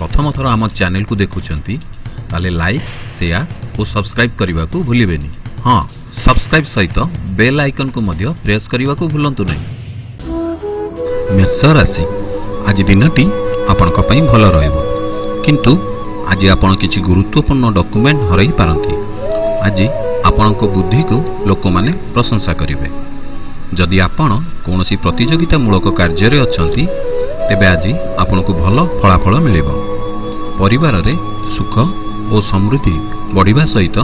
ପ୍ରଥମ ଥର ଆମ ଚ୍ୟାନେଲକୁ ଦେଖୁଛନ୍ତି, ତାହେଲେ ଲାଇକ୍, ସେୟାର ଓ ସବସ୍କ୍ରାଇବ୍ କରିବାକୁ ଭୁଲିବେନି। ହଁ, ସବସ୍କ୍ରାଇବ୍ ସହିତ ବେଲ୍ ଆଇକନ୍କୁ ମଧ୍ୟ ପ୍ରେସ୍ କରିବାକୁ ଭୁଲନ୍ତୁ ନାହିଁ। ମେଷ ରାଶି, ଆଜି ଦିନଟି ଆପଣଙ୍କ ପାଇଁ ଭଲ ରହିବ, କିନ୍ତୁ ଆଜି ଆପଣ କିଛି ଗୁରୁତ୍ୱପୂର୍ଣ୍ଣ ଡକୁମେଣ୍ଟ ହରାଇ ପାରନ୍ତି। ଆଜି ଆପଣଙ୍କ ବୁଦ୍ଧିକୁ ଲୋକମାନେ ପ୍ରଶଂସା କରିବେ। ଯଦି ଆପଣ କୌଣସି ପ୍ରତିଯୋଗିତାମୂଳକ କାର୍ଯ୍ୟରେ ଅଛନ୍ତି, ତେବେ ଆଜି ଆପଣଙ୍କୁ ଭଲ ଫଳାଫଳ ମିଳିବ। ପରିବାରରେ ସୁଖ ଓ ସମୃଦ୍ଧି ବଢ଼ିବା ସହିତ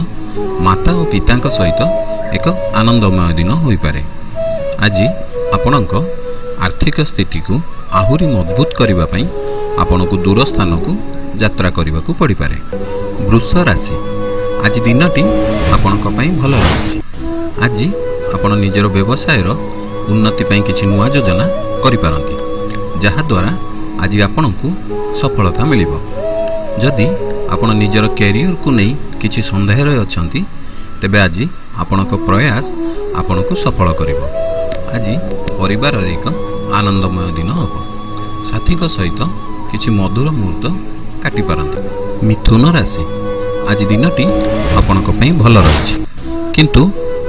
ମାତା ଓ ପିତାଙ୍କ ସହିତ ଏକ ଆନନ୍ଦମୟ ଦିନ ହୋଇପାରେ। ଆଜି ଆପଣଙ୍କ ଆର୍ଥିକ ସ୍ଥିତିକୁ ଆହୁରି ମଜବୁତ କରିବା ପାଇଁ ଆପଣଙ୍କୁ ଦୂର ସ୍ଥାନକୁ ଯାତ୍ରା କରିବାକୁ ପଡ଼ିପାରେ। ବୃଷ ରାଶି, ଆଜି ଦିନଟି ଆପଣଙ୍କ ପାଇଁ ଭଲ ରହିଛି। ଆଜି ଆପଣ ନିଜର ବ୍ୟବସାୟର ଉନ୍ନତି ପାଇଁ କିଛି ନୂଆ ଯୋଜନା କରିପାରନ୍ତି, ଯାହାଦ୍ୱାରା ଆଜି ଆପଣଙ୍କୁ ସଫଳତା ମିଳିବ। ଯଦି ଆପଣ ନିଜର କ୍ୟାରିୟରକୁ ନେଇ କିଛି ସନ୍ଦେହରେ ଅଛନ୍ତି, ତେବେ ଆଜି ଆପଣଙ୍କ ପ୍ରୟାସ ଆପଣଙ୍କୁ ସଫଳ କରିବ। ଆଜି ପରିବାରରେ ଏକ ଆନନ୍ଦମୟ ଦିନ ହେବ। ସାଥୀଙ୍କ ସହିତ କିଛି ମଧୁର ମୁହୂର୍ତ୍ତ କାଟିପାରନ୍ତି। ମିଥୁନ ରାଶି, ଆଜି ଦିନଟି ଆପଣଙ୍କ ପାଇଁ ଭଲ ରହିଛି, କିନ୍ତୁ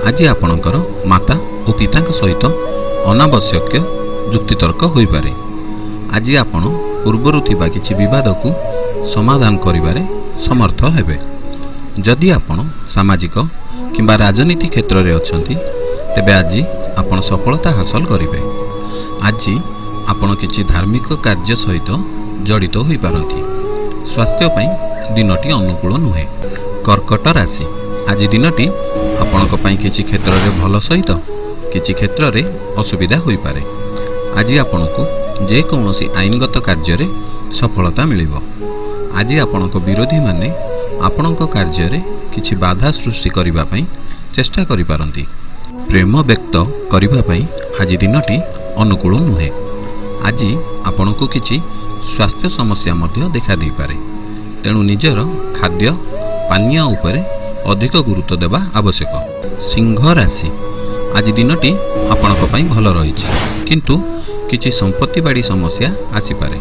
ଆଜି ଆପଣଙ୍କର ମାତା ଓ ପିତାଙ୍କ ସହିତ ଅନାବଶ୍ୟକ ଯୁକ୍ତିତର୍କ ହୋଇପାରେ। ଆଜି ଆପଣ ପୂର୍ବରୁ ଥିବା କିଛି ବିବାଦକୁ ସମାଧାନ କରିବାରେ ସମର୍ଥ ହେବେ। ଯଦି ଆପଣ ସାମାଜିକ କିମ୍ବା ରାଜନୀତି କ୍ଷେତ୍ରରେ ଅଛନ୍ତି, ତେବେ ଆଜି ଆପଣ ସଫଳତା ହାସଲ କରିବେ। ଆଜି ଆପଣ କିଛି ଧାର୍ମିକ କାର୍ଯ୍ୟ ସହିତ ଜଡ଼ିତ ହୋଇପାରନ୍ତି। ସ୍ୱାସ୍ଥ୍ୟ ପାଇଁ ଦିନଟି ଅନୁକୂଳ ନୁହେଁ। କର୍କଟ ରାଶି, ଆଜି ଦିନଟି ଆପଣଙ୍କ ପାଇଁ କିଛି କ୍ଷେତ୍ରରେ ଭଲ ସହିତ କିଛି କ୍ଷେତ୍ରରେ ଅସୁବିଧା ହୋଇପାରେ। ଆଜି ଆପଣଙ୍କୁ ଯେକୌଣସି ଆଇନଗତ କାର୍ଯ୍ୟରେ ସଫଳତା ମିଳିବ। ଆଜି ଆପଣଙ୍କ ବିରୋଧୀମାନେ ଆପଣଙ୍କ କାର୍ଯ୍ୟରେ କିଛି ବାଧା ସୃଷ୍ଟି କରିବା ପାଇଁ ଚେଷ୍ଟା କରିପାରନ୍ତି। ପ୍ରେମ ବ୍ୟକ୍ତ କରିବା ପାଇଁ ଆଜି ଦିନଟି ଅନୁକୂଳ ନୁହେଁ। ଆଜି ଆପଣଙ୍କୁ କିଛି ସ୍ୱାସ୍ଥ୍ୟ ସମସ୍ୟା ମଧ୍ୟ ଦେଖାଦେଇପାରେ, ତେଣୁ ନିଜର ଖାଦ୍ୟ ପାନୀୟ ଉପରେ ଅଧିକ ଗୁରୁତ୍ୱ ଦେବା ଆବଶ୍ୟକ। ସିଂହ ରାଶି, ଆଜି ଦିନଟି ଆପଣଙ୍କ ପାଇଁ ଭଲ ରହିଛି, କିନ୍ତୁ କିଛି ସମ୍ପତ୍ତି ବାଡ଼ି ସମସ୍ୟା ଆସିପାରେ।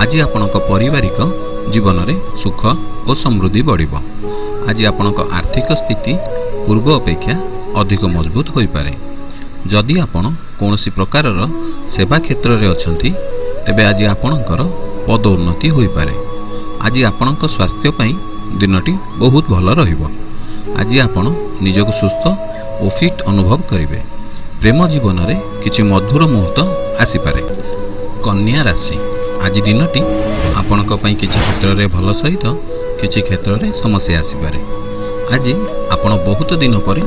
ଆଜି ଆପଣଙ୍କ ପାରିବାରିକ ଜୀବନରେ ସୁଖ ଓ ସମୃଦ୍ଧି ବଢ଼ିବ। ଆଜି ଆପଣଙ୍କ ଆର୍ଥିକ ସ୍ଥିତି ପୂର୍ବ ଅପେକ୍ଷା ଅଧିକ ମଜବୁତ ହୋଇପାରେ। ଯଦି ଆପଣ କୌଣସି ପ୍ରକାରର ସେବା କ୍ଷେତ୍ରରେ ଅଛନ୍ତି, ତେବେ ଆଜି ଆପଣଙ୍କର ପଦୋନ୍ନତି ହୋଇପାରେ। ଆଜି ଆପଣଙ୍କ ସ୍ୱାସ୍ଥ୍ୟ ପାଇଁ ଦିନଟି ବହୁତ ଭଲ ରହିବ। ଆଜି ଆପଣ ନିଜକୁ ସୁସ୍ଥ ଓ ଫିଟ୍ ଅନୁଭବ କରିବେ। ପ୍ରେମ ଜୀବନରେ କିଛି ମଧୁର ମୁହୂର୍ତ୍ତ ଆସିପାରେ। କନ୍ୟା ରାଶି, ଆଜି ଦିନଟି ଆପଣଙ୍କ ପାଇଁ କିଛି କ୍ଷେତ୍ରରେ ଭଲ ସହିତ କିଛି କ୍ଷେତ୍ରରେ ସମସ୍ୟା ଆସିପାରେ। ଆଜି ଆପଣ ବହୁତ ଦିନ ପରେ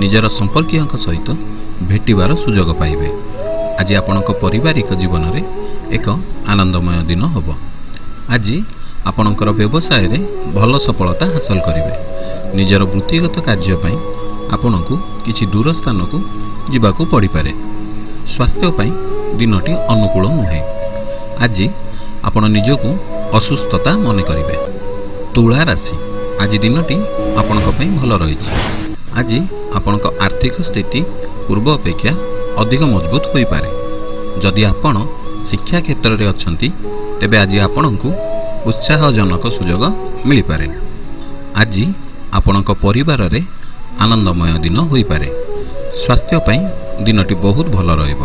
ନିଜର ସମ୍ପର୍କୀୟଙ୍କ ସହିତ ଭେଟିବାର ସୁଯୋଗ ପାଇବେ। ଆଜି ଆପଣଙ୍କ ପାରିବାରିକ ଜୀବନରେ ଏକ ଆନନ୍ଦମୟ ଦିନ ହେବ। ଆଜି ଆପଣଙ୍କର ବ୍ୟବସାୟରେ ଭଲ ସଫଳତା ହାସଲ କରିବେ। ନିଜର ବୃତ୍ତିଗତ କାର୍ଯ୍ୟ ପାଇଁ ଆପଣଙ୍କୁ କିଛି ଦୂର ସ୍ଥାନକୁ ଯିବାକୁ ପଡ଼ିପାରେ। ସ୍ୱାସ୍ଥ୍ୟ ପାଇଁ ଦିନଟି ଅନୁକୂଳ ନୁହେଁ। ଆଜି ଆପଣ ନିଜକୁ ଅସୁସ୍ଥତା ମନେ କରିବେ। ତୁଳା ରାଶି, ଆଜି ଦିନଟି ଆପଣଙ୍କ ପାଇଁ ଭଲ ରହିଛି। ଆଜି ଆପଣଙ୍କ ଆର୍ଥିକ ସ୍ଥିତି ପୂର୍ବ ଅପେକ୍ଷା ଅଧିକ ମଜବୁତ ହୋଇପାରେ। ଯଦି ଆପଣ ଶିକ୍ଷା କ୍ଷେତ୍ରରେ ଅଛନ୍ତି, ତେବେ ଆଜି ଆପଣଙ୍କୁ ଉତ୍ସାହଜନକ ସୁଯୋଗ ମିଳିପାରେ। ଆଜି ଆପଣଙ୍କ ପରିବାରରେ ଆନନ୍ଦମୟ ଦିନ ହୋଇପାରେ। ସ୍ୱାସ୍ଥ୍ୟ ପାଇଁ ଦିନଟି ବହୁତ ଭଲ ରହିବ।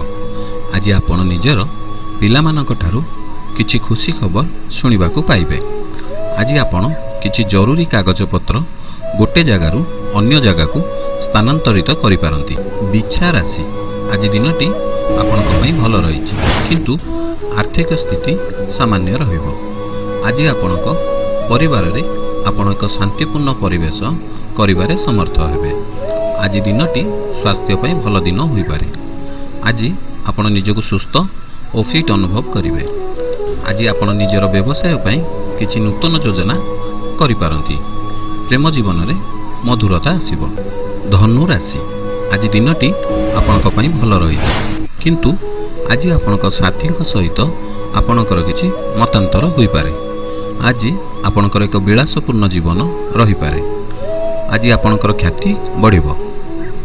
ଆଜି ଆପଣ ନିଜର ପିଲାମାନଙ୍କ ଠାରୁ କିଛି ଖୁସି ଖବର ଶୁଣିବାକୁ ପାଇବେ। ଆଜି ଆପଣ କିଛି ଜରୁରୀ କାଗଜପତ୍ର ଗୋଟେ ଜାଗାରୁ ଅନ୍ୟ ଜାଗାକୁ ସ୍ଥାନାନ୍ତରିତ କରିପାରନ୍ତି। ବିଛା ରାଶି, ଆଜି ଦିନଟି ଆପଣଙ୍କ ପାଇଁ ଭଲ ରହିଛି, କିନ୍ତୁ ଆର୍ଥିକ ସ୍ଥିତି ସାମାନ୍ୟ ରହିବ। ଆଜି ଆପଣଙ୍କ ପରିବାରରେ ଆପଣ ଏକ ଶାନ୍ତିପୂର୍ଣ୍ଣ ପରିବେଶ କରିବାରେ ସମର୍ଥ ହେବେ। ଆଜି ଦିନଟି ସ୍ୱାସ୍ଥ୍ୟ ପାଇଁ ଭଲ ଦିନ ହୋଇପାରେ। ଆଜି ଆପଣ ନିଜକୁ ସୁସ୍ଥ ଓ ଫିଟ୍ ଅନୁଭବ କରିବେ। ଆଜି ଆପଣ ନିଜର ବ୍ୟବସାୟ ପାଇଁ କିଛି ନୂତନ ଯୋଜନା କରିପାରନ୍ତି। ପ୍ରେମ ଜୀବନରେ ମଧୁରତା ଆସିବ। ଧନୁ ରାଶି, ଆଜି ଦିନଟି ଆପଣଙ୍କ ପାଇଁ ଭଲ ରହିଛି, କିନ୍ତୁ ଆଜି ଆପଣଙ୍କ ସାଥୀଙ୍କ ସହିତ ଆପଣଙ୍କର କିଛି ମତାନ୍ତର ହୋଇପାରେ। ଆଜି ଆପଣଙ୍କର ଏକ ବିଳାସପୂର୍ଣ୍ଣ ଜୀବନ ରହିପାରେ। ଆଜି ଆପଣଙ୍କର ଖ୍ୟାତି ବଢ଼ିବ।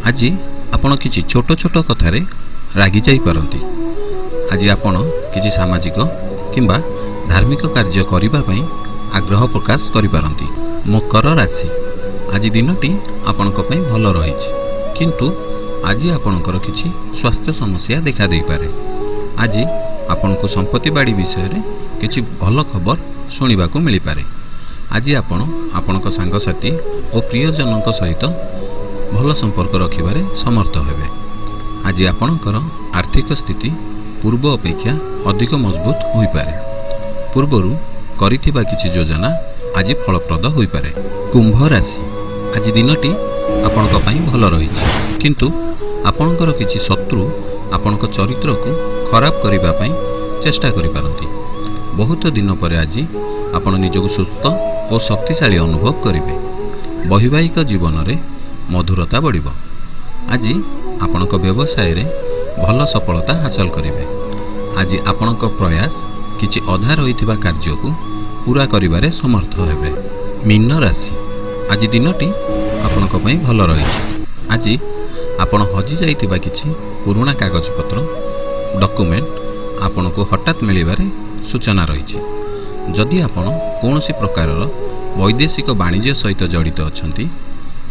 ଆଜି ଆପଣ କିଛି ଛୋଟ ଛୋଟ କଥାରେ ରାଗି ଯାଇପାରନ୍ତି। ଆଜି ଆପଣ କିଛି ସାମାଜିକ କିମ୍ବା ଧାର୍ମିକ କାର୍ଯ୍ୟ କରିବା ପାଇଁ ଆଗ୍ରହ ପ୍ରକାଶ କରିପାରନ୍ତି। ମକର ରାଶି, ଆଜି ଦିନଟି ଆପଣଙ୍କ ପାଇଁ ଭଲ ରହିଛି, କିନ୍ତୁ ଆଜି ଆପଣଙ୍କର କିଛି ସ୍ୱାସ୍ଥ୍ୟ ସମସ୍ୟା ଦେଖାଦେଇପାରେ। ଆଜି ଆପଣଙ୍କୁ ସମ୍ପତ୍ତି ବାଡ଼ି ବିଷୟରେ କିଛି ଭଲ ଖବର ଶୁଣିବାକୁ ମିଳିପାରେ। ଆଜି ଆପଣ ଆପଣଙ୍କ ସାଙ୍ଗସାଥି ଓ ପ୍ରିୟଜନଙ୍କ ସହିତ ଭଲ ସମ୍ପର୍କ ରଖିବାରେ ସମର୍ଥ ହେବେ। ଆଜି ଆପଣଙ୍କର ଆର୍ଥିକ ସ୍ଥିତି ପୂର୍ବ ଅପେକ୍ଷା ଅଧିକ ମଜବୁତ ହୋଇପାରେ। ପୂର୍ବରୁ କରିଥିବା କିଛି ଯୋଜନା ଆଜି ଫଳପ୍ରଦ ହୋଇପାରେ। କୁମ୍ଭ ରାଶି, ଆଜି ଦିନଟି ଆପଣଙ୍କ ପାଇଁ ଭଲ ରହିଛି, କିନ୍ତୁ ଆପଣଙ୍କର କିଛି ଶତ୍ରୁ ଆପଣଙ୍କ ଚରିତ୍ରକୁ ଖରାପ କରିବା ପାଇଁ ଚେଷ୍ଟା କରିପାରନ୍ତି। ବହୁତ ଦିନ ପରେ ଆଜି ଆପଣ ନିଜକୁ ସୁସ୍ଥ ଓ ଶକ୍ତିଶାଳୀ ଅନୁଭବ କରିବେ। ବୈବାହିକ ଜୀବନରେ ମଧୁରତା ବଢ଼ିବ। ଆଜି ଆପଣଙ୍କ ବ୍ୟବସାୟରେ ଭଲ ସଫଳତା ହାସଲ କରିବେ। ଆଜି ଆପଣଙ୍କ ପ୍ରୟାସ କିଛି ଅଧା ରହିଥିବା କାର୍ଯ୍ୟକୁ ପୂରା କରିବାରେ ସମର୍ଥ ହେବେ। ମୀନ ରାଶି, ଆଜି ଦିନଟି ଆପଣଙ୍କ ପାଇଁ ଭଲ ରହିଛି। ଆଜି ଆପଣ ହଜିଯାଇଥିବା କିଛି ପୁରୁଣା କାଗଜପତ୍ର, ଡକୁମେଣ୍ଟ ଆପଣଙ୍କୁ ହଠାତ୍ ମିଳିବାରେ ସୂଚନା ରହିଛି। ଯଦି ଆପଣ କୌଣସି ପ୍ରକାରର ବୈଦେଶିକ ବାଣିଜ୍ୟ ସହିତ ଜଡ଼ିତ ଅଛନ୍ତି,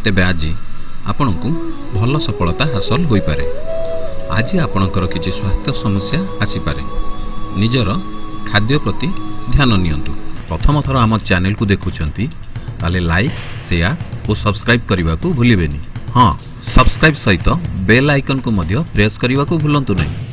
ତେବେ ଆଜି ଆପଣଙ୍କୁ ଭଲ ସଫଳତା ହାସଲ ହୋଇପାରେ। ଆଜି ଆପଣଙ୍କର କିଛି ସ୍ୱାସ୍ଥ୍ୟ ସମସ୍ୟା ଆସିପାରେ। ନିଜର ଖାଦ୍ୟ ପ୍ରତି ଧ୍ୟାନ ନିଅନ୍ତୁ। ପ୍ରଥମ ଥର ଆମ ଚ୍ୟାନେଲକୁ ଦେଖୁଛନ୍ତି, ତାହେଲେ ଲାଇକ୍, ସେୟାର ଓ ସବସ୍କ୍ରାଇବ୍ କରିବାକୁ ଭୁଲିବେନି। ହଁ, ସବସ୍କ୍ରାଇବ୍ ସହିତ ବେଲ୍ ଆଇକନ୍କୁ ମଧ୍ୟ ପ୍ରେସ୍ କରିବାକୁ ଭୁଲନ୍ତୁ ନାହିଁ।